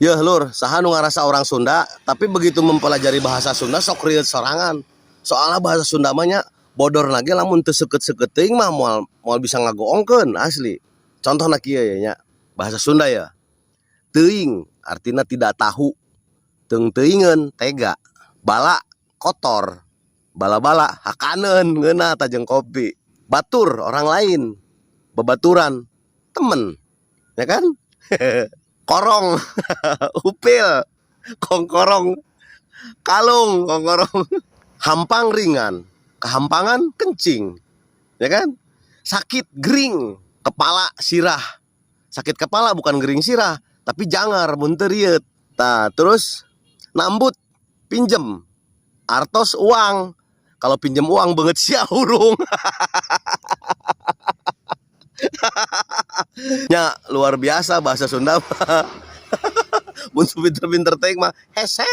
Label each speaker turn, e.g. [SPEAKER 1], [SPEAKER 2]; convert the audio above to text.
[SPEAKER 1] Yeuh lur, saha nu ngarasa orang Sunda tapi begitu mempelajari bahasa Sunda sok rieut sorangan. Soalnya bahasa Sunda mah nya bodor lagi, lamun teu seukeut-seukeut teuing mah moal moal bisa ngagoongkeun asli. Contohna kieu ya nya, bahasa Sunda ya. Teuing artinya tidak tahu. Teung-teuingeun tega. Bala kotor. Bala-bala hakaneun ngeunah tajeng kopi. Batur orang lain. Babaturan temen. Ya kan? Korong, upil, kongkorong, kalung, kongkorong. Hampang ringan, kehampangan kencing. Ya kan? Sakit gering, kepala sirah. Sakit kepala bukan gering sirah, tapi jangar mun teu rieut. Tah, terus nambut pinjem. Artos uang. Kalau pinjem uang beungeut sia hurung. Nya luar biasa bahasa Sunda mah. Mun pinter-pinter teuing mah hese.